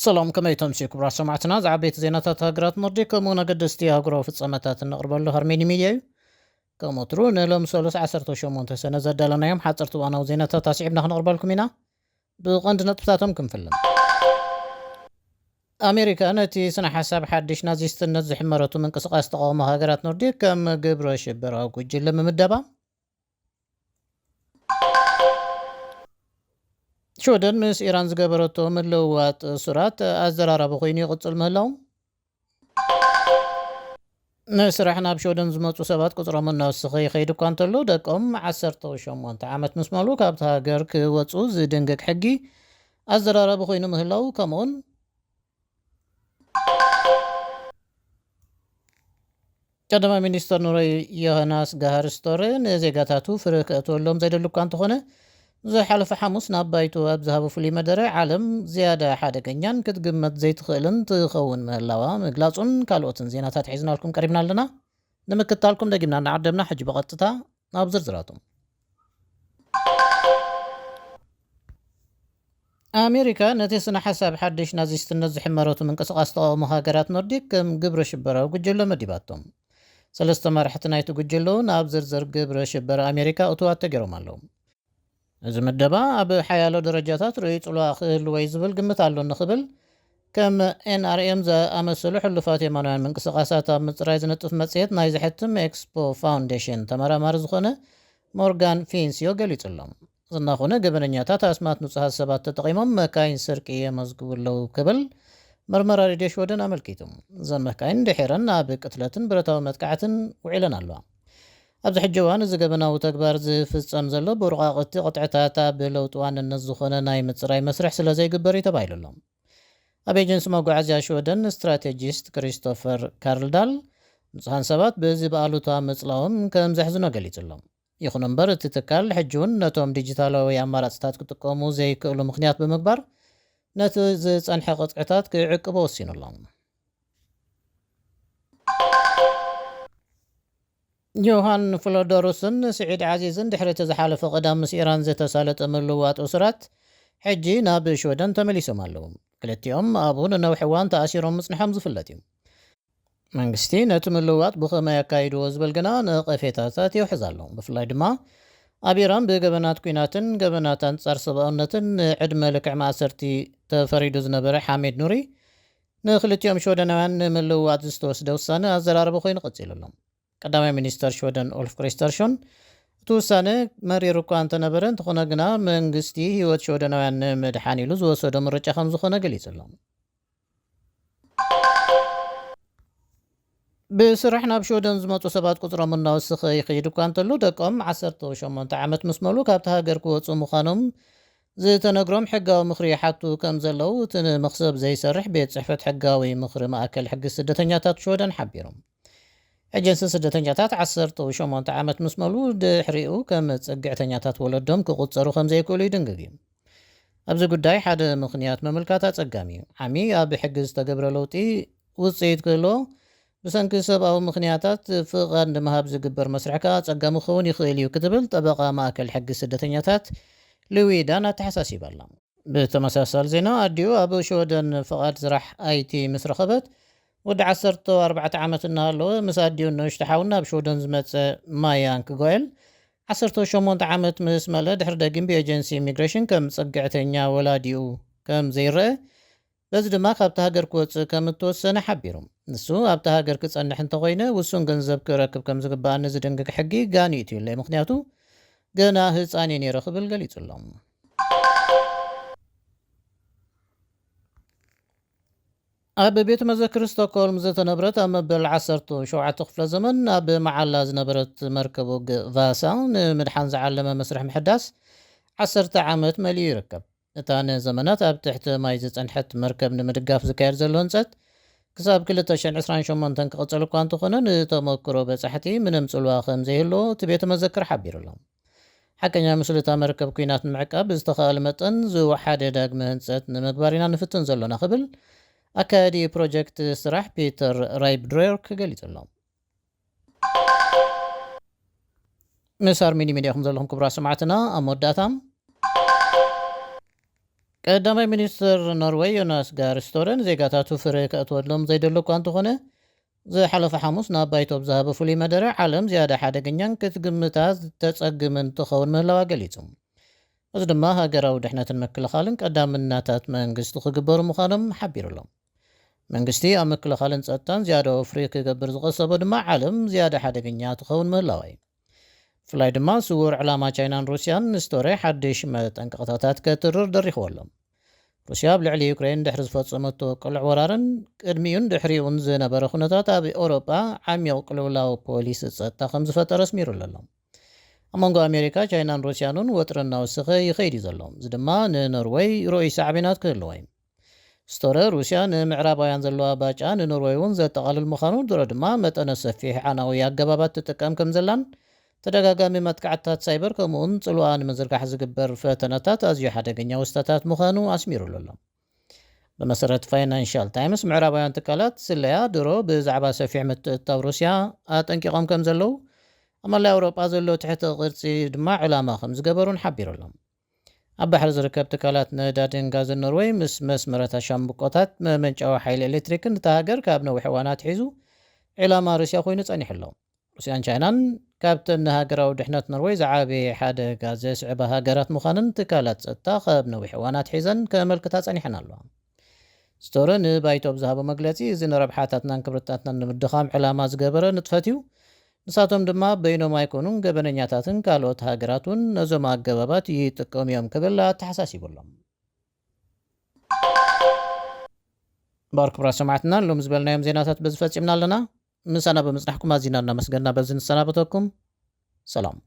ሰላም፣ ከመይ ተምስዩ ክቡራት ሰማዕትና? ዝዓበይቲ ዜናታት ሃገራት ኖርዲክ ከምኡ እውን ኣገደስቲ ኣህጉራዊ ፍጻመታት እነቕርበሉ ሃርሜኒ ሚድያ እዩ። ከም ወትሩ ንሎም ሰሉስ ዓሰርተ ሸሞንተ ሰነ ዘዳለናዮም ሓፀርቲ እዋናዊ ዜናታት ኣስዒብና ክንቕርበልኩም ኢና። ብቐንዲ ነጥብታቶም ክንፍልን። ኣሜሪካ ነቲ ስነ ሓሳብ ሓድሽ ናዚስትነት ዝሕመረቱ ምንቅስቃስ ተቃውሞ ሃገራት ኖርዲክ ከም ግብረ ሽበራዊ ጉጅለ ምምደባ። ሽወደን ምስ ኢራን ዝገበረቶ ምልውዋጥ እሱራት ኣዘራራቢ ኮይኑ ይቕጽል ምህላው። ንስራሕ ናብ ሽወደን ዝመጹ ሰባት ቁጽሮም እናወሰኸ ይኸይድ እኳ እንተሎ፣ ደቆም ዓሰርተ ሸሞንተ ዓመት ምስ መሉ ካብቲ ሃገር ክወጹ ዝድንግግ ሕጊ ኣዘራራቢ ኮይኑ ምህላው፣ ከምኡውን ቀዳማይ ሚኒስተር ኖርወይ ዮሃናስ ጋሃር ስቶረ ንዜጋታቱ ፍርህ ከእትወሎም ዘይደሊ እኳ እንተኾነ፣ ዝሓለፈ ሓሙስ ናብ ባይቶ ኣብ ዝሃቦ ፍሉይ መደረ፣ ዓለም ዝያዳ ሓደገኛን ክትግመት ዘይትኽእልን ትኸውን ምህላዋ ምግላጹን ካልኦትን ዜናታት ሒዝናልኩም ቀሪብና ኣለና። ንምክታልኩም ደጊምና እናዓደምና፣ ሕጂ ብቐጥታ ናብ ዝርዝራቶም። ኣሜሪካ ነቲ ስነ ሓሳብ ሓድሽ ናዚስትነት ዝሕመረቱ ምንቅስቃስ ተቃውሞ ሃገራት ኖርዲክ ከም ግብረ ሽበራዊ ጉጅለ መዲባቶም። ሰለስተ መራሕቲ ናይቲ ጉጅለ እውን ኣብ ዝርዝር ግብረ ሽበራ ኣሜሪካ እቱዋት ተገይሮም ኣለዉ። እዚ ምደባ ኣብ ሓያሎ ደረጃታት ርእዩ ጽልዋ ክህልዎ እዩ ዝብል ግምት ኣሎ እንክብል፣ ከም ኤን ኣር ኤም ዝኣመሰሉ ሕሉፋት የማናውያን ምንቅስቃሳት ኣብ ምጽራይ ዝነጥፍ መጽሔት ናይ ዝሕትም ኤክስፖ ፋውንዴሽን ተመራማሪ ዝኾነ ሞርጋን ፊንስዮ ገሊጹ ኣሎ። ዝናኾነ ገበነኛታት ኣስማት ንጹሃት ሰባት ተጠቒሞም መካይን ስርቂ የመዝግቡ ኣለዉ ክብል መርመራ ሬድዮ ሽወደን ኣመልኪቱ። እዘን መካይን ድሒረን ናብ ቅትለትን ብረታዊ መጥቃዕትን ውዒለን ኣለዋ። ኣብዚ ሕጂ እዋን እዚ ገበናዊ ተግባር ዝፍጸም ዘሎ ብወርቃቕቲ ቅጥዕታት ኣብ ለውጢ ዋንነት ዝኾነ ናይ ምጽራይ መስርሕ ስለ ዘይግበር እዩ ተባሂሉ ኣሎ። ኣብ ኤጀንሲ መጓዓዝያ ሽወደን ስትራቴጂስት ክሪስቶፈር ካርልዳል፣ ንጹሃን ሰባት በዚ ብኣሉታ ምጽላዎም ከም ዘሕዝኖ ገሊጹ ኣሎ። ይኹን እምበር፣ እቲ ትካል ሕጂ እውን ነቶም ዲጂታላዊ ኣማራጽታት ክጥቀሙ ዘይክእሉ ምኽንያት ብምግባር፣ ነቲ ዝጸንሐ ቅጥዕታት ክዕቅቦ ወሲኑ ኣሎ። ዮሃን ፍሎዶሩስን ስዒድ ዓዚዝን ድሕሪ እቲ ዝሓለፈ ቀዳም ምስ ኢራን ዝተሳለጠ ምልውዋጥ እሱራት፣ ሕጂ ናብ ሽወደን ተመሊሶም ኣለዉ። ክልቲኦም ኣብኡ ንነዊሕ እዋን ተኣሲሮም ምጽንሖም ዝፍለጥ እዩ። መንግስቲ ነቲ ምልውዋጥ ብኸመይ ኣካይድዎ ዝብል ግና ነቐፌታታት የውሕዝ ኣሎ። ብፍላይ ድማ ኣብ ኢራን ብገበናት ኲናትን ገበናት ኣንጻር ሰብኣውነትን ንዕድመ ልክዕ ማእሰርቲ ተፈሪዱ ዝነበረ ሓሜድ ኑሪ፣ ንክልቲኦም ሽወደናውያን ንምልውዋጥ ዝተወስደ ውሳነ ኣዘራርባ ኮይኑ ቀጺሉ ኣሎ። ቀዳማይ ሚኒስተር ሽወደን ኡልፍ ክሪስተርሾን፣ እቲ ውሳነ መሪር እኳ እንተነበረ፣ እንተኾነ ግና መንግስቲ ህይወት ሽወደናውያን ንምድሓን ኢሉ ዝወሰዶ ምርጫ ከም ዝኾነ ገሊጹ ኣሎ። ብስራሕ ናብ ሽወደን ዝመጹ ሰባት ቁጽሮም እናወሰኸ ይኸይድ እኳ እንተሎ፣ ደቆም ዓሰርተ ሸሞንተ ዓመት ምስ መሉ ካብቲ ሃገር ክወጹ ምዃኖም ዝተነግሮም ሕጋዊ ምኽሪ ይሓቱ ከም ዘለዉ እቲ ንመኽሰብ ዘይሰርሕ ቤት ጽሕፈት ሕጋዊ ምኽሪ ማእከል ሕጊ ስደተኛታት ሽወደን ሓቢሩ። ኤጀንሲ ስደተኛታት ዓሰርተ ሸሞንተ ዓመት ምስ መሉ ድሕሪኡ ከም ጽግዕተኛታት ወለዶም ክቑጸሩ ከም ዘይክእሉ ይድንግግ እዩ። ኣብዚ ጉዳይ ሓደ ምኽንያት ምምልካት ኣጸጋሚ እዩ። ዓሚ ኣብ ሕጊ ዝተገብረ ለውጢ ውጽኢት ክህልዎ፣ ብሰንኪ ሰብኣዊ ምኽንያታት ፍቓድ ንምሃብ ዝግበር መስርሕ ከኣ ኣጸጋሚ ክኸውን ይኽእል እዩ ክትብል ጠበቓ ማእከል ሕጊ ስደተኛታት ልዊ ዳን ኣተሓሳሲባ ኣላ። ብተመሳሳሊ ዜና፣ ኣዲኡ ኣብ ሽወደን ፍቓድ ስራሕ ኣይቲ ምስ ረኸበት፣ ወዲ ዓሰርተ ኣርባዕተ ዓመት እናሃለወ ምስ ኣዲኡ ንእሽቶ ሓው ናብ ሽወደን ዝመጸ ማያንክ ጎኤል፣ ዓሰርተ ሸሞንተ ዓመት ምስ መልአ ድሕሪ ደጊም ብኤጀንሲ ኢሚግሬሽን ከም ጽግዕተኛ ወላዲኡ ከም ዘይረአ፣ በዚ ድማ ካብቲ ሃገር ክወጽእ ከም እተወሰነ ሓቢሩ። ንሱ ኣብቲ ሃገር ክጸንሕ እንተኾይነ ውሱን ገንዘብ ክረክብ ከም ዝግባኣኒ ዝድንግግ ሕጊ ጋን ይእትዩለይ፣ ምኽንያቱ ገና ህጻን እየ ነይረ ክብል ገሊጹ ኣሎ። ኣብ ቤት መዘክር ስቶክሆልም ዝተነብረት ኣብ መበል ዓሰርተ ሸውዓተ ክፍለ ዘመን ኣብ መዓላ ዝነበረት መርከብ ውግእ ቫሳ ንምድሓን ዝዓለመ መስርሕ ምሕዳስ ዓሰርተ ዓመት መሊኡ ይርከብ። እታ ንዘመናት ኣብ ትሕቲ ማይ ዝጸንሐት መርከብ ንምድጋፍ ዝካየድ ዘሎ ህንጸት ክሳብ ክልተ ሽሕን ዕስራን ሸሞንተን ክቕጽል እኳ እንተኾነ፣ ንተመክሮ በጻሕቲ ምንም ጽልዋ ከም ዘይህልዎ እቲ ቤተ መዘክር ሓቢሩ ኣሎ። ሓቀኛ ምስልታ መርከብ ኲናት ንምዕቃብ ብዝተኻእለ መጠን ዝወሓደ ዳግመ ህንጸት ንምግባር ኢና ንፍትን ዘሎና ክብል ኣካያዲ ፕሮጀክት ስራሕ ፒተር ራይብድሮርክ ገሊጹ ኣሎ። ምስ ኣርሜኒ ሚድያ ኢኹም ዘለኹም ክቡራት ሰማዕትና። ኣብ መወዳእታ ቀዳማይ ሚኒስትር ኖርወይ ዮናስ ጋር ስቶረ ንዜጋታቱ ፍረ ከእትወሎም ዘይደሎ እኳ እንተኾነ፣ ዝሓለፈ ሓሙስ ናብ ባይቶ ብዝሃበ ፍሉይ መደረ፣ ዓለም ዝያዳ ሓደገኛን ክትግምታ ዝተጸግምን ትኸውን ምህላዋ ገሊጹ። እዚ ድማ ሃገራዊ ድሕነትን ምክልኻልን ቀዳምነታት መንግስቲ ክግበሩ ምዃኖም ሓቢሩሎም። መንግስቲ ኣብ ምክልኻልን ጸጥታን ዝያዳ ወፍሪ ክገብር ዝቐሰቦ ድማ፣ ዓለም ዝያዳ ሓደገኛ ትኸውን ምህላዋ እዩ። ብፍላይ ድማ ስውር ዕላማ ቻይናን ሩስያን ንስቶሬ ሓድሽ መጠንቀቕታታት ከትርር ደሪኽዎ ኣሎ። ሩስያ ኣብ ልዕሊ ዩክሬን ድሕሪ ዝፈጸመቶ ቅሉዕ ወራርን ቅድሚኡን ድሕሪኡን ዝነበረ ኩነታት ኣብ ኤውሮጳ ዓሚቕ ቅልውላው ፖሊሲ ጸጥታ ከም ዝፈጠረ ኣስሚሩሉ ኣሎ። ኣብ መንጎ ኣሜሪካ፣ ቻይናን ሩስያን እውን ወጥሪ እናወሰኸ ይኸይድ እዩ ዘሎ። እዚ ድማ ንኖርወይ ርኡይ ሳዕቤናት ክህልዎ እዩ። ስቶረ፣ ሩስያ ንምዕራባውያን ዘለዋ ባጫ ንኖርወይ እውን ዘጠቓልል ምዃኑ፣ ድሮ ድማ መጠነ ሰፊሕ ዓናዊ ኣገባባት ትጥቀም ከም ዘላን፣ ተደጋጋሚ መጥቃዕትታት ሳይበር ከምኡውን ጽልዋ ንምዝርጋሕ ዝግበር ፈተነታት ኣዝዩ ሓደገኛ ውስታታት ምዃኑ ኣስሚሩሉ ኣሎ። ብመሰረት ፋይናንሻል ታይምስ፣ ምዕራባውያን ትካላት ስለያ ድሮ ብዛዕባ ሰፊሕ ምትእትታው ሩስያ ኣጠንቂቖም ከም ዘለዉ፣ ኣብ መላእ ኣውሮጳ ዘሎ ትሕተ ቅርጺ ድማ ዕላማ ከም ዝገበሩን ሓቢሩ ኣሎ። ኣብ ባሕሪ ዝርከብ ትካላት ነዳድን ጋዝን ኖርወይ፣ ምስ መስመራት ሻምብቆታት መመንጨዊ ሓይሊ ኤሌክትሪክን እታ ሃገር ካብ ነዊሕ እዋን ኣትሒዙ ዕላማ ሩስያ ኮይኑ ጸኒሑ ኣሎ። ሩስያን ቻይናን ካብተን ንሃገራዊ ድሕነት ኖርወይ ዝዓበየ ሓደጋ ዘስዕባ ሃገራት ምዃንን ትካላት ጸጥታ ካብ ነዊሕ እዋን ኣትሒዘን ከመልክታ ጸኒሐን ኣለዋ። ስቶረ ንባይቶ ብዝሃቦ መግለጺ፣ እዚ ንረብሓታትናን ክብርታትናን ንምድኻም ዕላማ ዝገበረ ንጥፈት እዩ። ንሳቶም ድማ በይኖም ኣይኮኑን፣ ገበነኛታትን ካልኦት ሃገራት እውን ነዞም ኣገባባት ይጥቀሙ እዮም ክብል ኣተሓሳሲቡ ኣሎ። ባር ክቡራት ሰማዕትና፣ ሎም ዝበልናዮም ዜናታት በዚ ፈጺምና ኣለና። ምሳና ብምጽናሕኩም ኣዚና እናመስገና በዚ ንሰናበተኩም። ሰላም።